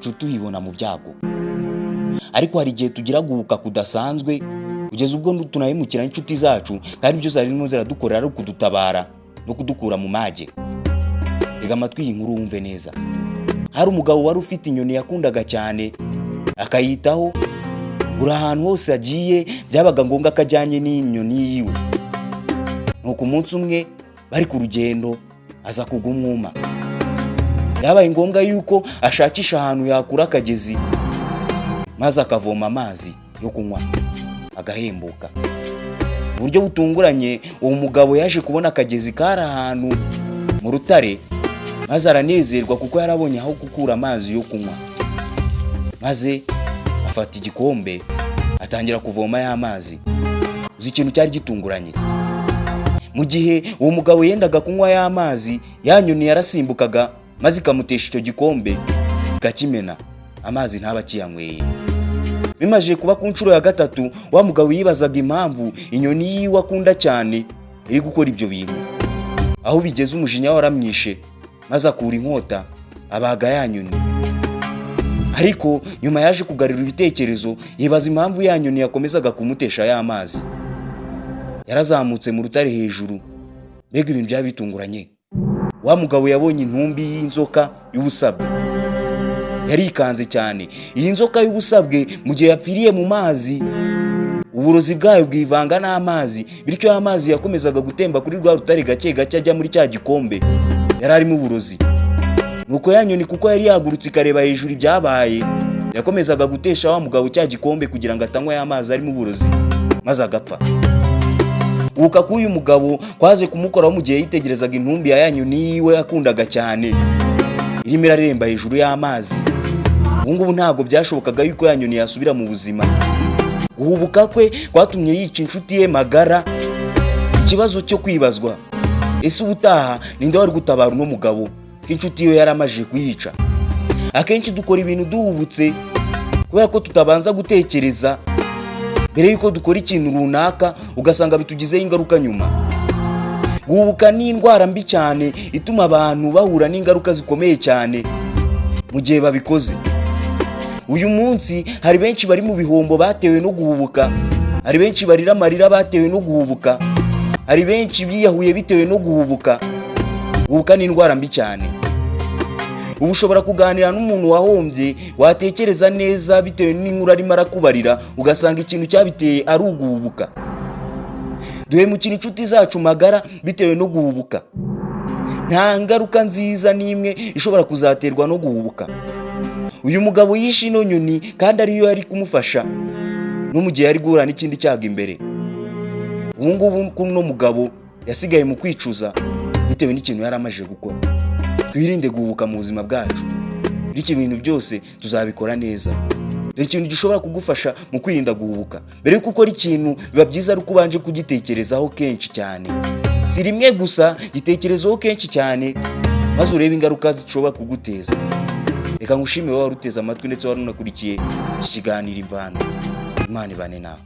Inshuti uyibona mu byago, ariko hari igihe tugira guhubuka kudasanzwe kugeza ubwo tunahemukira inshuti zacu, kandi ibyo zari zirimo ziradukorera ari ukudutabara no kudukura mu mage. Tega amatwi iyi nkuru wumve neza. Hari umugabo wari ufite inyoni yakundaga cyane, akayitaho. Buri ahantu hose agiye byabaga ngombwa ko ajyanye n'inyoni yiwe. Nuko umunsi umwe bari ku rugendo aza kugwa umwuma. Byabaye ngombwa yuko ashakisha ahantu yakura akagezi, maze akavoma amazi yo kunywa agahembuka. Mu buryo butunguranye, uwo mugabo yaje kubona akagezi kari ahantu mu rutare, maze aranezerwa kuko yarabonye aho gukura amazi yo kunywa. Maze afata igikombe atangira kuvoma ya mazi. Uzi ikintu cyari gitunguranye? Mu gihe uwo mugabo yendaga kunywa ya mazi, ya nyoni yarasimbukaga maze ikamutesha icyo gikombe, ikakimena, amazi ntaba akiyanyweye. Bimaze kuba ku nshuro ya gatatu, wa mugabo yibazaga impamvu inyoni yiwe akunda cyane iri gukora ibyo bintu. Aho bigeze umujinya waramwishe, maze akura inkota abaga ya nyoni. Ariko nyuma yaje kugarura ibitekerezo, yibaza impamvu ya nyoni yakomezaga kumutesha ya mazi. Yarazamutse mu rutare hejuru. Mbega ibintu byaba bitunguranye! Wa mugabo yabonye intumbi y'inzoka y'ubusabwe, yarikanze cyane. Iyi nzoka y'ubusabwe, mu gihe yapfiriye mu mazi, uburozi bwayo bwivanga n'amazi, bityo ya mazi yakomezaga gutemba kuri rwa rutare gake gake ajya muri cya gikombe yari arimo uburozi. Nuko ya nyoni, kuko yari yagurutse ikareba hejuru ibyabaye, yakomezaga gutesha wa mugabo cya gikombe kugira ngo atanywa ya mazi arimo uburozi maze agapfa. Guhubuka k'uyu mugabo kwaje kumukoraho mu gihe yitegerezaga intumbi ya ya nyoni yiwe yakundaga cyane irimo irareremba hejuru y'amazi. Ubu ngubu ntabwo byashobokaga yuko ya nyoni yasubira mu buzima. Guhubuka kwe kwatumye yica inshuti ye magara. Ikibazo cyo kwibazwa: ese ubutaha ninde wari gutabara uno mugabo ko inshuti ye yari amajije kuyica? Akenshi dukora ibintu duhubutse kubera ko tutabanza gutekereza mbere y'uko dukora ikintu runaka, ugasanga bitugizeho ingaruka nyuma. Guhubuka ni indwara mbi cyane ituma abantu bahura n'ingaruka zikomeye cyane mu gihe babikoze. Uyu munsi hari benshi bari mu bihombo batewe no guhubuka, hari benshi barira amarira batewe no guhubuka, hari benshi biyahuye bitewe no guhubuka. Guhubuka ni indwara mbi cyane. Ubu ushobora kuganira n'umuntu wahombye, watekereza neza bitewe n'inkuru arimo arakubarira, ugasanga ikintu cyabiteye ari uguhubuka. Duhemukira inshuti zacu magara bitewe no guhubuka. Nta ngaruka nziza n'imwe ishobora kuzaterwa no guhubuka. Uyu mugabo yishe ino nyoni kandi ariyo yari kumufasha no mu gihe yari guhura n'ikindi cyago imbere. Ubu ngubu uno mugabo yasigaye mu kwicuza bitewe n'ikintu yari amajije gukora. Twirinde guhubuka mu buzima bwacu, bityo ibintu byose tuzabikora neza. Dore ikintu gishobora kugufasha mu kwirinda guhubuka: mbere yuko ukora ikintu, biba byiza ari uko ubanje kugitekerezaho kenshi cyane. Si rimwe gusa, gitekerezaho kenshi cyane maze urebe ingaruka zishobora kuguteza. Reka ngushimire wowe wari uteze amatwi ndetse wari unakurikiye iki kiganiro Imvano. Imana ibane nawe.